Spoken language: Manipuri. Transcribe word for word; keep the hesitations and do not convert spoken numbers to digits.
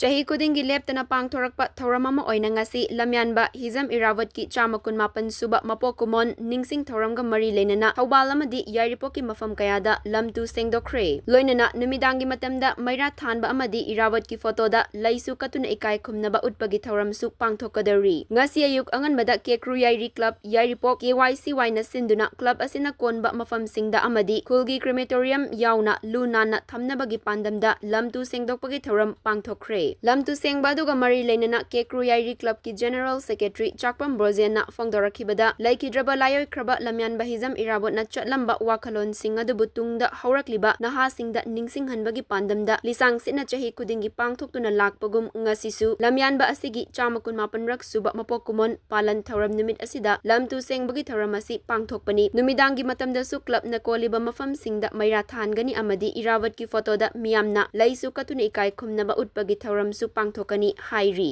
ꯆꯍꯤ ꯈꯨꯗꯤꯡꯒꯤ ꯂꯦꯞꯇꯅ ꯄꯥꯡꯊꯣꯔꯛꯄ ꯊꯧꯔꯝ ꯑꯃ ꯑꯣꯏꯅ ꯉꯁꯤ ꯂꯝꯌꯥꯟꯕ ꯍꯤꯖꯝ ꯏꯔꯥꯕꯣꯠꯀꯤ ꯆꯥꯝꯃ ꯀꯨꯟꯃꯥꯄꯟ ꯁꯨꯕ ꯃꯄꯣꯛ ꯀꯨꯝꯑꯣꯟ ꯅꯤꯡꯁꯤꯡ ꯊꯧꯔꯝꯒ ꯃꯔꯤ ꯂꯩꯅꯅ ꯊꯧꯕꯥꯜ ꯑꯃꯗꯤ ꯌꯥꯏꯔꯤꯄꯣꯛꯀꯤ ꯃꯐꯝ ꯀꯌꯥꯗ ꯂꯝ ꯇꯨ ꯁꯦꯡꯗꯣꯛꯈ꯭ꯔꯦ꯫ ꯂꯣꯏꯅꯅ ꯅꯨꯃꯤꯗꯥꯡꯒꯤ ꯃꯇꯝꯗ ꯃꯩꯔꯥ ꯊꯥꯟꯕ ꯑꯃꯗꯤ ꯏꯔꯥꯕꯣꯠꯀꯤ ꯐꯣꯇꯣꯗ ꯂꯩꯁꯨ ꯀꯠꯇꯨꯅ ꯏꯀꯥꯏ ꯈꯨꯝꯅꯕ ꯎꯠꯄꯒꯤ ꯊꯧꯔꯝꯁꯨ ꯄꯥꯡꯊꯣꯛꯀꯗꯧꯔꯤ꯫ ꯉꯁꯤ ꯑꯌꯨꯛ ꯑꯉꯟꯕꯗ ꯀꯦꯀ꯭ꯔꯨ ꯌꯥꯏꯔꯤ ꯀ꯭ꯂꯕ, ꯌꯥꯏꯔꯤꯄꯣꯛ, ꯀꯦ ꯋꯥꯏ ꯁꯤ ꯋꯥꯏꯅ ꯁꯤꯟꯗꯨꯅ ꯀ꯭ꯂꯕ ꯑꯁꯤꯅ ꯀꯣꯟꯕ ꯃꯐꯝꯁꯤꯡꯗ ꯑꯃꯗꯤ ꯈꯨꯜꯒꯤ ꯀ꯭ꯔꯦꯃꯦꯇꯣꯔꯤꯌꯝ ꯌꯥꯎꯅ ꯂꯨ ꯅꯥꯟꯅ ꯊꯝꯅꯕꯒꯤ ꯄꯥꯟꯗꯝꯗ ꯂꯝ ꯇꯨ ꯁꯦꯡꯗꯣꯛꯄꯒꯤ ꯊꯧꯔꯝ ꯄꯥꯡꯊꯣꯛꯈ꯭ꯔꯦ꯫ ꯂꯝ ꯇꯨ ꯁꯦꯡꯕ ꯑꯗꯨꯒ ꯃꯔꯤ ꯂꯩꯅꯅ ꯀꯦꯀ꯭ꯔꯨ ꯌꯥꯏꯔꯤ ꯀ꯭ꯂꯕꯀꯤ ꯖꯦꯅꯔꯦꯜ ꯁꯦꯀ꯭ꯔꯦꯇꯔꯤ ꯆꯥꯛꯄꯝ ꯕ꯭ꯔꯣꯖꯦꯟꯅ ꯐꯣꯡꯗꯣꯔꯛꯈꯤꯕꯗ, ꯂꯩꯈꯤꯗ꯭ꯔꯕ ꯂꯥꯏꯑꯣꯏꯈ꯭ꯔꯕ ꯂꯝꯌꯥꯟꯕ ꯍꯤꯖꯝ ꯏꯔꯥꯕꯣꯠꯅ ꯆꯠꯂꯝꯕ ꯋꯥꯈꯜꯂꯣꯟꯁꯤꯡ ꯑꯗꯨꯕꯨ ꯇꯨꯡꯗ ꯍꯧꯔꯛꯂꯤꯕ ꯅꯍꯥꯁꯤꯡꯗ ꯅꯤꯡꯁꯤꯡꯍꯟꯕꯒꯤ ꯄꯥꯟꯗꯝꯗ ꯂꯤꯁꯥꯡ ꯁꯤꯠꯅ ꯆꯍꯤ ꯈꯨꯗꯤꯡꯒꯤ ꯄꯥꯡꯊꯣꯛꯇꯨꯅ ꯂꯥꯛꯄꯒꯨꯝ ꯉꯁꯤꯁꯨ ꯂꯝꯌꯥꯟꯕ ꯑꯁꯤꯒꯤ ꯆꯥꯝꯃ ꯀꯨꯟꯃꯥꯄꯟꯔꯛ ꯁꯨꯕ ꯃꯄꯣꯛ ꯀꯨꯝꯑꯣꯟ ꯄꯥꯂꯟ ꯊꯧꯔꯝ ꯅꯨꯃꯤꯠ ꯑꯁꯤꯗ ꯂꯝ ꯇꯨ ꯁꯦꯡꯕꯒꯤ ꯊꯧꯔꯝ ꯑꯁꯤ ꯄꯥꯡꯊꯣꯛꯄꯅꯤ꯫ ꯅꯨꯃꯤꯗꯥꯡꯒꯤ ꯃꯇꯝꯗꯁꯨ ꯀ꯭ꯂꯕꯅ ꯀꯣꯜꯂꯤꯕ ꯃꯐꯝꯁꯤꯡꯗ ꯃꯩꯔꯥ ꯊꯥꯟꯒꯅꯤ ꯑꯃꯗꯤ ꯏꯔꯥꯕꯠꯀꯤ ꯐꯣꯇꯣꯗ ꯃꯤꯌꯥꯝꯅ ꯂꯩꯁꯨ ꯀꯠꯇꯨꯅ ꯏꯀꯥꯏ ꯈꯨꯝꯅꯕ ꯎꯠꯄꯒꯤ ꯊꯧꯔꯝꯁꯨ ꯄꯥꯡꯊꯣꯛꯀꯅꯤ ꯍꯥꯏꯔꯤ꯫